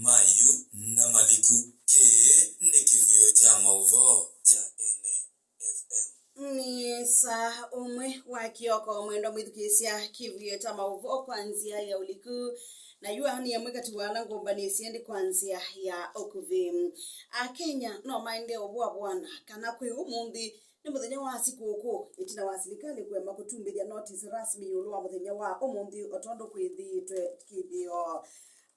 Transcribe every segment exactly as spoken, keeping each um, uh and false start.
Mayũ na maliku. Kĩĩ nĩ kĩvw'ĩo kya maũvoo kya Ene F M. Nĩ saa ũmwe wa kĩoko, mwendwa mwĩthukĩĩsya kĩvw'ĩo kya maũvoo kwa nzĩa ya ũliku, na yu aa nĩ amwe katĩ wa ala ngũmbanĩsye ĩndĩ kwa nzĩa ya ũkuvĩ. Akenya no maendee ũvũavũana kana kwĩ ũmũnthĩ nĩ mũthenya wa sikũkũ, ĩtina wa silikalĩ kũema kũtumbĩthya notisi rasmi ĩũlũ wa mũthenya wa ũmũnthĩ o tondũ kwĩthĩĩtwe kĩthĩo.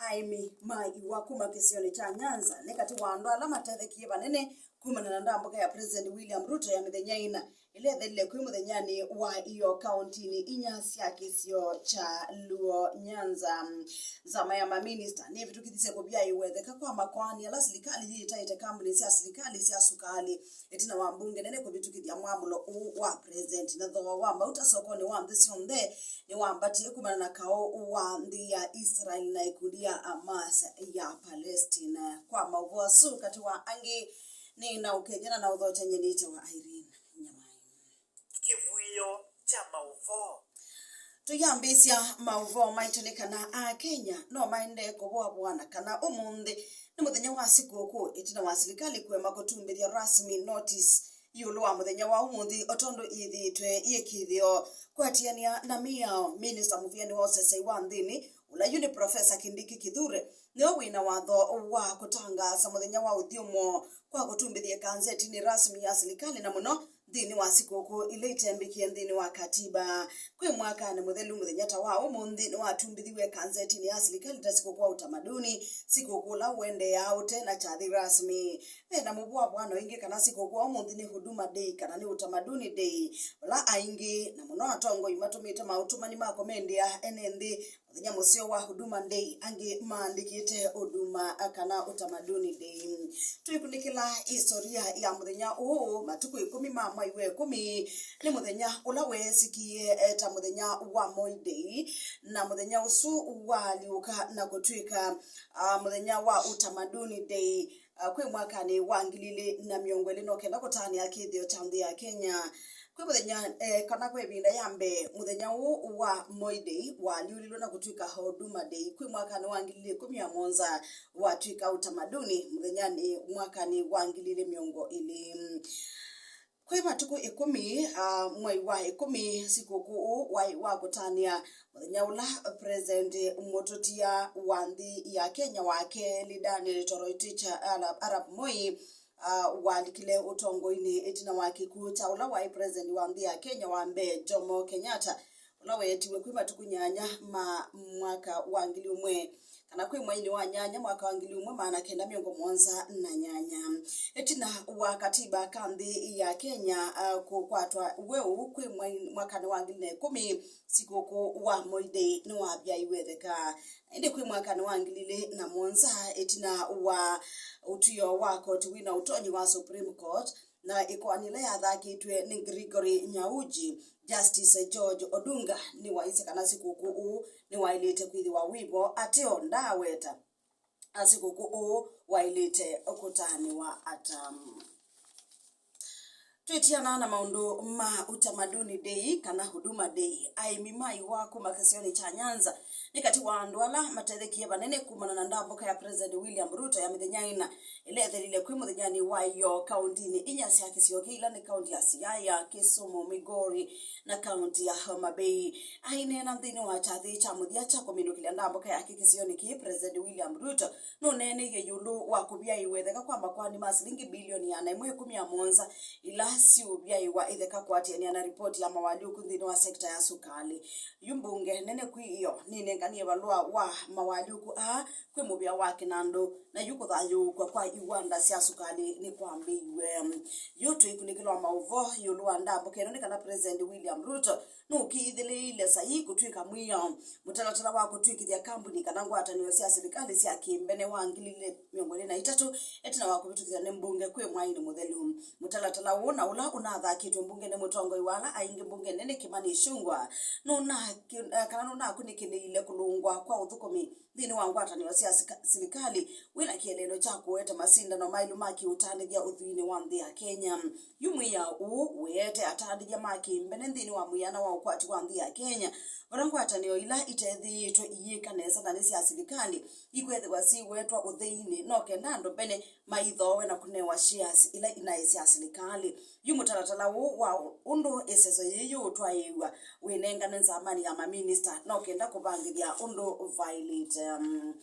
Aĩmi ma iwa kuma kĩsionĩ kya Nyanza nĩ katĩ wa andũ ala matethekie vanene kumana na ndambũka ya President William Ruto ya mĩthenya ĩna ĩla ĩthelile kwĩ mũthenyanĩ wa ĩyo kaũntinĩ inya sya kĩsio kya Luo Nyanza. Nzama ya maminista nĩvĩtũkĩthisye kũvyaĩwa ĩtheka kwa makoani ala silikalĩ yĩtaĩte kambuni sya silikalĩ sya sukalĩ ĩtina wa mbunge nene kũvĩtũkĩthya mwamũlo ũũ wa president. Na thooa wa mauta sokonĩ wa nthĩ syonthe nĩwambatie kumana na kaũ wa nthĩ ya Israel na ĩkundi ya Hamas ya Palestine. Kwa maũvoo asu katĩ wa angĩ, nĩ na ũkethya na na ũthokya nyie nĩtawa Irene Nyamai. Kĩvw'ĩo kya maũvoo. Tũyambĩĩsya maũvoo maitũ nĩ kana Akenya no maendee kũvũavũana kana ũmũnthĩ nĩ mũthenya wa sikũkũ ĩtina wa silikalĩ kũema kũtumbĩthya rasmi notisi ĩũlũ wa mũthenya wa ũmũnthĩ o tondũ yĩthĩĩtwe yĩ kĩthĩo. Kũatĩanĩa na mĩao, minista mũvĩanĩ wa ũsesei wa nthĩnĩ, ũla yu nĩ Profesa Kindiki Kithure, nĩwe wĩ na watho wa kũtangaasa mũthenya wa ũthyũmũo kwa kũtumbĩthya ĩkanzetinĩ rasmi ya silikalĩ, na mũno nthĩnĩ wa sikũkũ ila itembĩkie nthĩnĩ wa katiba. Kwĩ mwakanĩ mũthelu, mũthenya ta wa ũmũnthĩ nĩwatumbĩthiw'e ĩkanzetinĩ ya silikalĩ ta sikũkũ wa utamaduni, sikũkũ ũla ũendeeaa ũte na kyathĩ rasmi. Ve na mũvũavũano ĩngĩ kana sikũkũ wa ũmũnthĩ nĩ Huduma Day kana nĩ Utamaduni Day, vala aingĩ, na mũno atongoi, matũmĩte maũtũmani ma kũmendea ene nthĩ mũthenya mũseo wa Huduma Day, angĩ maandĩkĩte Huduma kana Utamaduni Day. Twĩkunĩkĩla historia ya mũthenya ũũ, matukũ ĩkũmi ma mwai wa ĩkũmi nĩ mũthenya ũla weesĩkie, eh, ta mũthenya wa Moi Day, na mũthenya ũsu waalyũka na kũtw'ĩka, ah, mũthenya wa Utamaduni Day, ah, kwĩ mwakanĩ wa ngili ilĩ na mĩongo ĩlĩ na kenda kũtanĩa kĩthĩo kya nthĩ ya Kenya. Kwĩ mũthenya, eh, kana kwa ĩvinda ya mbee, mũthenya ũũ wa Moi Day waalyũlilwe na kũtw'ĩka Huduma Day kwĩ mwakanĩ wa ngili ilĩ ĩkũmi na mũonza, watw'ĩka utamaduni mũthenyanĩ mwakanĩ wa ngili ilĩ mĩongo ĩlĩ. Kwĩ matukũ ĩkũmi, ah, mwai wa ĩkũmi, sikũkũ ũũ waĩ wa kũtanĩa mũthenya ũla President mũtũtia wa nthĩ ya Kenya wa kelĩ, Daniel Toroitich Arap, Arap Moi, ah, walikile ũtongoinĩ ĩtina wa kĩkw'ũ kya ũla waĩ president wa nthĩ ya Kenya wa mbee, Jomo Kenyatta, ũla weetiwe kwĩ matukũ nyanya ma mwaka wa ngili ũmwe, kana kwĩ mweinĩ wa nyanya mwaka wa ngili ũmwe maana kenda mĩongo mũonza na nyanya. Ĩtina wa katiba ka nthĩ ya Kenya, ah, kũkwatwa weũ kwĩ mwai-, mwakanĩ wa ngili na ĩkũmi, sikũkũ wa Moi Day nĩwavyaĩwe ĩtheka. Ĩndĩ kwĩ mwakanĩ wa ngili ilĩ na mũonza, ĩtina wa ũtw'ĩo wa koti wĩ na ũtonyi wa Supreme Court, na ĩkoani ĩla yathakĩtw'e nĩ Gregory Nyauji, Justice George Odunga nĩwaisye kana sikũkũ ũũ nĩwaĩlĩte kwĩthĩwa wĩvo ateo ndaaweta sikũkũ ũũ waĩlĩte kũtanĩwa ata. Twĩtiana na maũndũ ma Utamaduni Day kana Huduma Day, aĩmi ma iwa kuma kĩsionĩ kya Nyanza nĩ katĩ wa andũ ala matethekie vanene kumana na ndambũka ya President William Ruto ya mĩthenya ĩna ĩla ĩthelile kwĩ mũthenyanĩ wa ĩyoo kaũntinĩ inya sya kĩsio kĩĩ, ila nĩ kaũnti ya Siaya, Kisumu, Migori na kaũnti ya Homa Bay. Aineena nthĩnĩ wa kyathĩ kya mũthya kya kũminũkĩlya ndambũka yake kĩsionĩ kĩĩ, President William Ruto nũneeneie ĩũlũ wa kũvyaĩwa ĩtheka kwa makoani ma silingi bilioni ĩana ĩmwe ĩkũmi na mũonza ila siũvyaĩwa ĩtheka kũatĩanĩa na ripoti ya mawalyũku nthĩnĩ wa sekita ya sukalĩ. Yu mbunge nene kwĩ ĩyo nĩnenganie valũa wa mawalyũku aa kwĩ mũvĩa wa kĩnandũ, na yu kũthayũũkw'a kwa iwanda sya sukalĩ nĩkwambĩĩiwe. Yu twĩkunĩkĩlwa maũvoo ĩũlũ wa ndambũka ĩno nĩ kana President William Ruto nũkĩĩthĩlĩĩile saii kũtw'ĩka mwĩao mũtalatala wa kũtw'ĩkĩthya kambuni kana ngwatanĩo sya silikalĩ sya kĩmbene wa ngili ilĩ mĩongo ĩlĩ na itatũ ĩtina wa kũvĩtũkĩthw'a nĩ mbunge kwĩ mwainĩ mũthelu. Mũtalatala ũũ na ũla ũnathakĩtwe mbungenĩ, mũtongoi wa ala aingĩ mbungenĩ nĩ Kimani Ichung'wah, nũna-, kana nũnakunĩkĩlĩile kũlũngwa kwa ũthũkũmi nthĩnĩ wa ngwatanĩo sya sika-, silikalĩ wĩna kĩeleelo kya kũete masindano maĩlu ma kĩũtanĩthya ũthuinĩ wa nthĩ ya Kenya. Yu mwĩao ũũ wĩete atandĩthya ma kĩmbene nthĩnĩ wa mwĩana wa ũkwati wa nthĩ ya Kenya, vala ngwatanĩo ila itethĩĩtwe iyĩka nesa na nĩ sya silikalĩ ikwĩthĩwa syĩwetwa ũtheinĩ, no kenda andũ mbene maithoowe na kũnewa shares ila inaĩ sya silikalĩ. Yu mũtalatala ũũ wa ũndũ ĩseso yĩĩ yĩũtwaĩĩw'a wĩnengane nzamanĩ ya maminista no kenda kũvangĩthya ũndũ violate, um,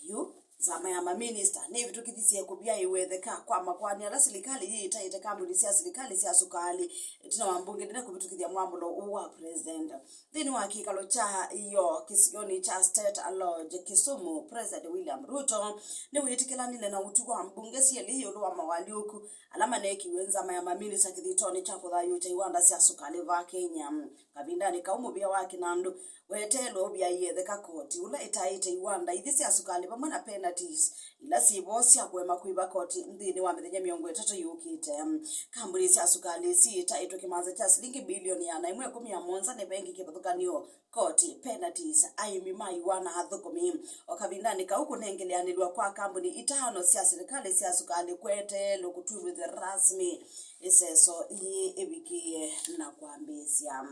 yu nzama ya maminista nĩvĩtũkĩthisye kũvyaĩĩw'a ĩtheka kwa makoani ala silikalĩ yĩtaĩte kambuni sya silikalĩ sya sukalĩ ĩtina wa mbunge nene kũvĩtũkĩthya mwamũlo ũũ wa president. Nthĩnĩ wa kĩkalo kya yo kĩsionĩ kya State Lodge, Kisumu, President William Ruto nĩwĩtĩkĩlanile na ũtwi wa mbunge syelĩ ĩũlũ wa mawalyũku ala maneekiwe nzama ya maminista kĩthitonĩ kya kũthayũũkya iwanda sya sukalĩ va Kenya. Kavindanĩ kau mũvĩa wa kĩnandũ weteelwe ũvyaĩĩe ĩtheka koti, ũla ĩtaĩte iwanda ithi sya sukalĩ vamwe na penalties ila syĩ vo sya kũema kũĩva koti nthĩnĩ wa mĩthenya mĩongo ĩtatũ yũkĩte. Kambuni sya sukalĩ syĩtaĩtwe kĩmanza kya silingi bilioni ĩana ĩmwe ĩkũmi na mũonza nĩ vengi kĩvathũkany'o koti, penalties, aĩmi ma iwaa na athũkũmi. O kavindanĩ kau, kũnengeleanĩlw'a kwa kambuni itano sya silikalĩ sya sukalĩ kweteelwe kũtw'ĩw'ĩthw'a rasmi ĩseso yĩĩ ĩvikĩĩe na kwambĩĩsya.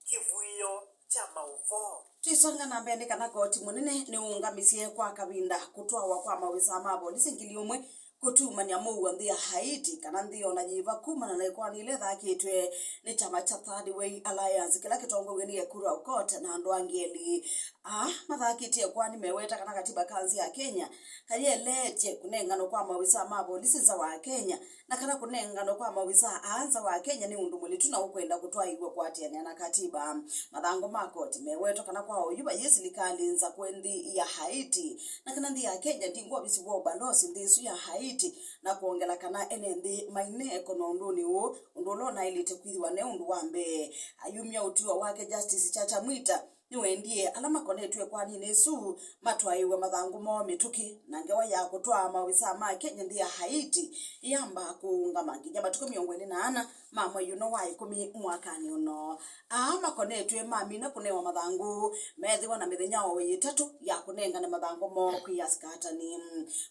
Kĩvuĩo kya maũvoo. Twĩsonga na mbee nĩ kana koti mũnene nĩũũngamisye kwa kavinda kũtwawa kwa maovisaa ma volisi ngili ũmwe kũtumany'a mũuo nthĩ ya Haiti kana nthĩ o na yĩva kumana na ĩkoani ĩla ĩthakĩtwe nĩ kyama kya Third Way Alliance kĩla kĩtongoew'e nĩ Ekuru Aukot na andũ angĩ elĩ. Aa mathakĩtye ĩkoani meweta kana katiba ka nthĩ ya Kenya kayeleetye kũnenganwa kwa maovisaa ma volisi nza wa Kenya, na kana kũnenganwa kwa maovisaa aa nza wa Kenya nĩ ũndũ mũlĩtu na ũkwenda kũtwaĩw'a kũatĩanĩa na katiba. Mathangũ ma koti mewetwa kana kwa oyu vayĩ silikalĩ nza kwĩ nthĩ ya Haiti, na kana nthĩ ya Kenya ndingwa ovisi wa ũbalosi nthĩ ĩsu ya Haiti, na kwongela kana ene nthĩ maineekwa na ũndũnĩ ũũ, ũndũ ũla ũnaĩlĩte kwĩthĩwa ne ũndũ wa mbee. Ayumya ũtw'ĩo wake Justice Chacha Mwita, nĩwendie ala makonetw'e ĩkoaninĩ ĩsu matwaĩwe mathangũ moo mĩtũkĩ, na ngewa ya kũtwaa maovisaa ma Kenya nthĩ ya Haiti yamba kũũngama nginya matukũ mĩongo ĩlĩ na ana ma mwei ũno wa ĩkũmi mwakanĩ ũno. Aa makonetw'e mamina kũnewa mathangũ meethĩwa na mĩthenya o ĩtatũ ya kũnengane mathangũ moo kwĩ asika atani.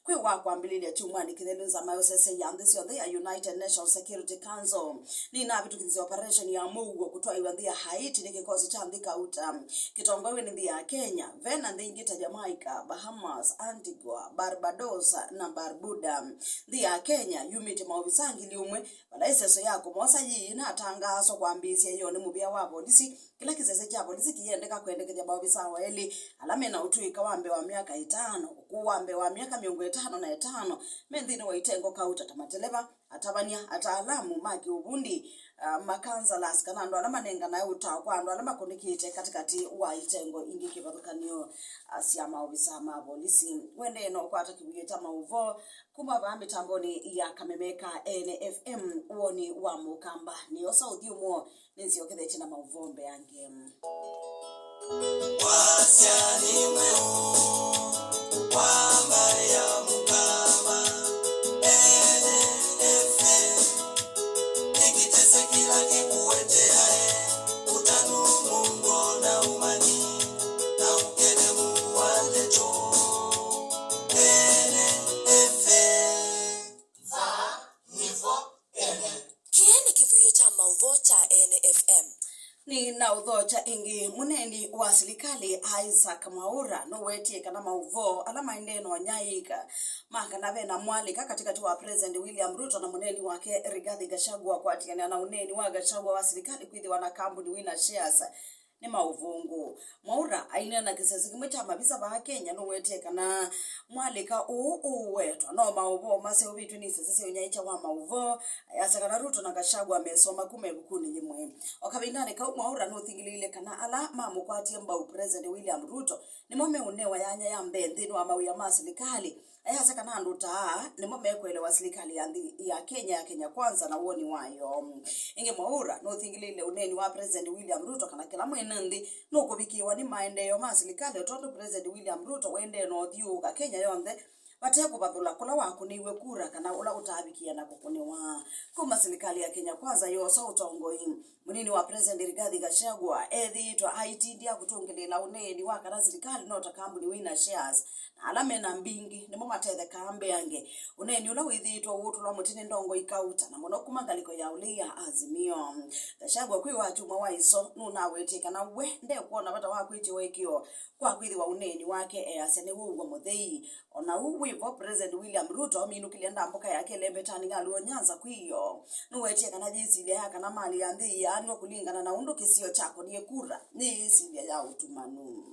Kwĩ wa kwambĩlĩlya kyumwanĩ kĩthelu, nzama ya ũseseĩ ya nthĩ syonthe ya United Nations Security Council nĩnavĩtũkĩthisye operation ya mũuo kũtwaĩwa nthĩ ya Haiti nĩ kĩkosi kya nthĩ kauta kĩtongoew'e nĩ nthĩ ya Kenya, ve na nthĩ ingĩ ta Jamaica, Bahamas, Antigua, Barbados na Barbuda. Nthĩ ya Kenya yumĩtye maovisaa ngili ũmwe vala ĩseso ya kũmosa yĩĩ ĩnatangaaswa kwambĩĩsya ĩyonĩ mũvĩa wa volisi. Kĩla kĩsese kya volisi kĩyendeka kwendekethya maovisaa o elĩ ala me na ũtũĩka wa mbee wa myaka ĩtano, ũkũũ wa mbee wa myaka mĩongo ĩtano na ĩtano, me nthĩnĩ wa itengo kauta ta mateleva, atavany'a, ataalamu ma kĩũvundi, ah, makanzalas, kana andũ ala manenganae ũtao kwa andũ ala makũnĩkĩte katĩkatĩ wa itengo ingĩ kĩvathũkany'o, ah, sya maovisaa ma volisi. Ũendee na ũkwata kĩvuĩo kya maũvoo kuma vaa mĩtambonĩ ya kameme ka N F M, woni wa Mũkamba. Nĩosa ũthyũmũo, nĩnzyokethetye na maũvoo mbeange. Wasya nĩ mweũ wa mbaĩ ya Mũkamba, N F M, nĩ kĩtese kĩla kĩkũeteae ũtanu, mũuo na ũmanyi, na ũkelemu wa ndeto. N F M. Vaa nĩvo ene. Kĩĩ nĩ kĩvuĩo kya maũvoo kya N F M. Nĩ na ũthokya ĩngĩ, mũneeni wa silikalĩ Isaac Mwaũra nũwetie kana maũvoo ala maendee na ũnyaĩĩka ma kana ve na mwalĩka katĩkatĩ wa President William Ruto na mũneeni wake Rigathi Gachagua kũatĩanĩa na ũneeni wa Gachagua wa silikalĩ kwĩthĩwa na kambuni wĩna shares nĩ maũvũngũ. Mwaũra aineena na kĩsese kĩmwe kya mavisa vaa Kenya nũwetie kana mwalĩka ũũ ũũwetwa no maũvoo maseũvĩtw'e nĩ isese sya ũnyaĩĩkya wa maũvoo, ayasya kana Ruto na Gachagua mesoma kuma ĩvukunĩ yĩmwe. O kavindanĩ kau, Mwaũra nũthingĩlĩĩile kana ala mamũkwatie mbau President William Ruto nĩmo meũnewa yanya ya mbee nthĩnĩ wa mawĩa ma silikalĩ, ayasya kana andũ ta aa nĩmo mekũelewa silikalĩ ya nthĩ ya Kenya ya Kenya Kwanza na woni wayo. Ĩngĩ, Mwaũra nũthingĩlĩĩile ũneeni wa President William Ruto kana kĩla mwene nthĩ nũkũvikĩĩwa nĩ maendeeo ma silikalĩ, o tondũ President William Ruto wendee na ũthyũũka Kenya yonthe vate kũvathũla kũla wakũnĩiwe kura kana ũla ũtaavikie na kũkũnĩwa. Kuma silikalĩ ya Kenya Kwanza yoosa ũtongoi, mũnini wa President Rigathi Gachagua ethĩĩtwe aitindĩa kũtũngĩlĩĩla ũneeni wa kana silikalĩ no ta kambuni wĩna shares, na ala mena mbingĩ nĩmo matethekaa mbeange. Ũneeni ũla wĩthĩĩtwe ũũtũlwa mũtĩ nĩ ndongoi kauta, na mũno kuma ngalĩko ya ũlei ya Azimio. Gachagua kwĩ wakyumwa wa ĩso nũnawetie kana we ndekwona vata wa kwĩtya ũekeo kwa kwĩthĩwa ũneeni wake easya nĩwũw'a mũthei. O na ũu wĩ vo, President William Ruto minũkĩlye ndambũka yake ĩlembetanĩ ya Luo Nyanza kwĩyo. Nũwetie kana yĩsilya ya kana malĩ ya nthĩ ĩyaanw'a kũlingana na ũndũ kĩsio kyakonie kura nĩ yĩsilya ya ũtumanu.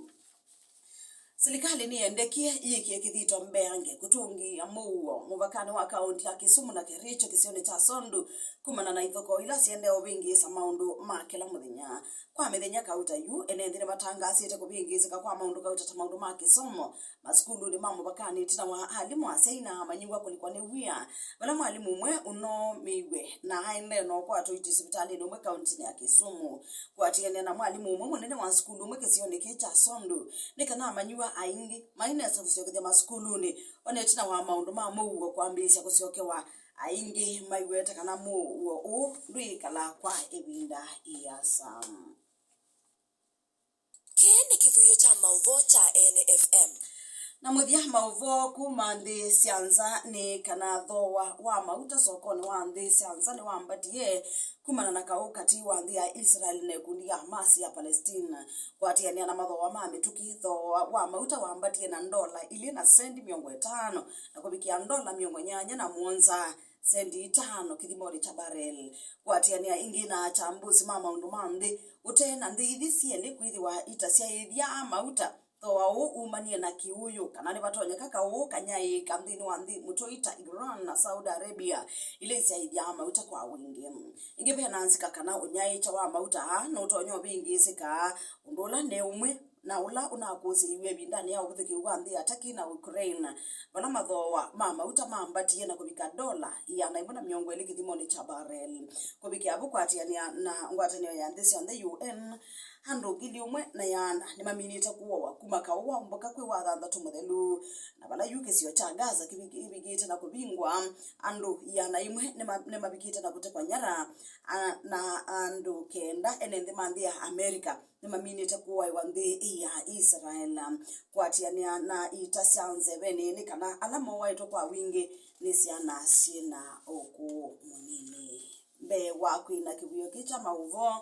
Silikalĩ nĩyendekie yĩkĩe kĩthito mbeange kũtũngĩĩa mũuo mũvakanĩ wa kaũnti ya Kisumu na Kericho kĩsionĩ kya Sondu kumana na ithokoo ila siendee ũvĩngĩĩsa maũndũ ma kĩla mũthenya. Kwa mĩthenya kauta yu, ene nthĩ nĩmatangaasĩte kũvĩngĩĩsĩka kwa maũndũ kauta ta maũndũ ma kĩsomo masukulunĩ ma mũvakanĩ ĩtina wa alimũ asyai na amanyĩw'a kũlikwa nĩ wia vala mwalimũ ũmwe ũnomĩiwe na aendee na ũkwatwa ũiiti sivitalĩnĩ ũmwe kaũntinĩ ya Kisumu. Kũatĩanĩa na mwalimũ ũmwe mũnene wa sukulu ũmwe kĩsionĩ kĩĩ kya Sondu, nĩ kana amanyĩw'a aingĩ mainesa kũsyokethya masukulunĩ, o na ĩtina wa maũndũ ma mũuo kwambĩĩsya kũsyokewa, aingĩ maiweta kana mũuo ũũ ndwĩĩkala kwa ĩvinda ĩasa. Kĩĩ nĩ kĩvuĩo kya maũvoo kya N F M. Na mũthya, maũvoo kuma nthĩ sya nza nĩ kana thooa wa mauta sokonĩ wa nthĩ sya nza nĩwambatie kumana na kaũ katĩ wa nthĩ ya Israel na ĩkundi ya Hamas ya Palestine. Kũatĩanĩa na mathooa ma mĩtũkĩ, thooa wa mauta wambatie na ndola ilĩ na sendi mĩongo ĩtano na kũvikĩa ndola mĩongo nyanya na mũonza, sendi itano kĩthimoni kya barrel. Kũatĩanĩa ĩngĩ na achambusi ma maũndũ ma nthĩ, ũtee na nthĩ ithi syelĩ kwĩthĩwa itasyaĩthya mauta, thooa ũũ umanie na kĩũyũ kana nĩvatonyeka kaũ kanyaĩĩka nthĩnĩ wa nthĩ mũtũi ta Iran na Saudi Arabia, ila isyaĩthya mauta kwa wingĩ. Ĩngĩ ve na nzika kana ũnyaĩĩkya wa mauta aa nũtonya ũvĩngĩĩsĩka, ũndũ ũla ne ũmwe na ũla ũnakũsĩiw'e ĩvindanĩ ya ũvĩthũkĩu wa nthĩ ya Turkey na Ukraine, vala mathooa ma mauta mambatie na kũvika ndola ĩana ĩmwe na mĩongo ĩlĩ kĩthimoni kya barrel. Kũvikĩa vu, kũatĩanĩa na ngwatanĩo ya nthĩ syonthe, U N, andũ ngili ũmwe na ĩana nĩmaminĩte kũawa kuma kaũ waumbũka kwĩ wa thanthatũ mũthelu, na vala yu kĩsio kya Gaza kĩvi-, kĩvikĩte na kũvingwa, andũ ĩana ĩmwe nĩma-, nĩmavikĩte na kũtekwa nyara, a, na andũ kenda ene nthĩ ma nthĩ ya America nĩmaminĩte kũaĩwa nthĩ ya Israel. Kũatĩanĩa na ita sya nzevenĩ nĩ kana ala moaĩtwe kwa wingĩ nĩ syana syĩ na ũkũũ mũnini. Mbee wa kwina kĩvuĩo kĩ kya maũvoo,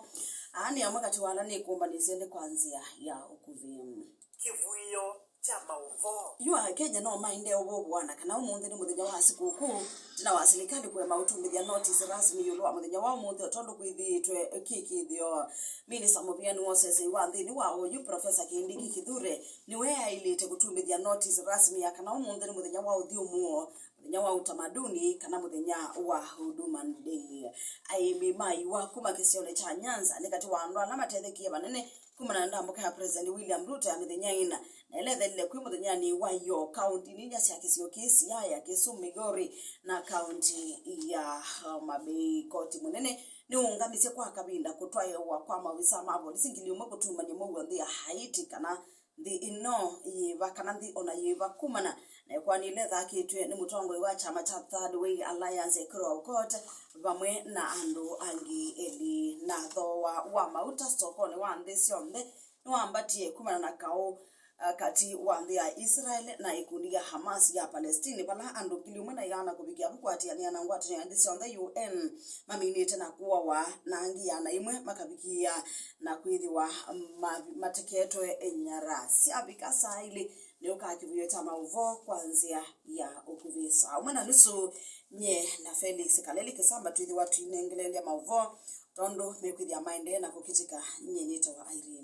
aa nĩ amwe katĩ wa ala nĩkũmbanĩsye nthĩ kwa nzĩa ya ũkuvĩ. Kĩvuĩo kya maũvoo. Yu Akenya no maendee ũvũvũana kana ũmũnthĩ nĩ mũthenya wa sikũkũ, ĩtina wa silikalĩ kũema ũtumĩthya notisi rasmi ĩũlũ wa mũthenya wa ũmũnthĩ, o tondũ kwĩthĩĩtwe kĩkĩthĩo. Minista mũvĩanĩ wa ũseseĩ wa nthĩnĩ wa oyu, Profesa Kindiki Kithure, nĩwe aĩlĩte kũtumĩthya notisi rasmi ya kana ũmũnthĩ nĩ mũthenya wa ũthyũmũo, mũthenya wa utamaduni, kana mũthenya wa Huduma Day. Aĩmi ma iwa kuma kĩsionĩ kya Nyanza nĩ katĩ wa andũ ala matethekie vanene kumana na ndambũka ya President William Ruto ya mĩthenya ĩna, na ĩla ĩthelile kwĩ mũthenyanĩ wa ĩyoo kaũntinĩ inya sya kĩsio kĩĩ, Siaya, Kisumu, Migori, na kaũnti ya Homa Bay. Koti mũnene nĩũũngamisye kwa kavinda kũtwaĩwa kwa maovisaa ma volisi ngili ũmwe kũtumany'a mũuo nthĩ ya Haiti, kana nthĩ ĩno yĩva, kana nthĩ ona yĩva kumana na ĩkoani ĩla ĩthakĩtw'e nĩ mũtongoi wa kyama kya Third Way Alliance, Ekuru Aukot, vamwe na andũ angĩ elĩ. Na thooa wa mauta sokonĩ wa nthĩ syonthe nĩwambatie kumana na kaũ, a, katĩ wa nthĩ ya Israel na ĩkundi ya Hamas ya Palestine, vala andũ ngili ũmwe na ĩana kũvikĩa vu kũatĩanĩa na ngwatanĩo ya nthĩ syonthe, U N, maminĩte na kũawa, na angĩ ĩana ĩmwe makavikĩa na kwĩthĩwa ma-, mateketwe nyara. Syavika saa ilĩ, nĩũkaa kĩvuĩo kya maũvoo kwa nzĩa ya ũkuvĩ saa ũmwe na nusu. Nyie na Felix Kaleli Kĩsamba twĩthĩwa twinengeleelya maũvoo tondũ mekwĩthĩa maendee na kũkitĩka. Nyie nĩtawa Irene.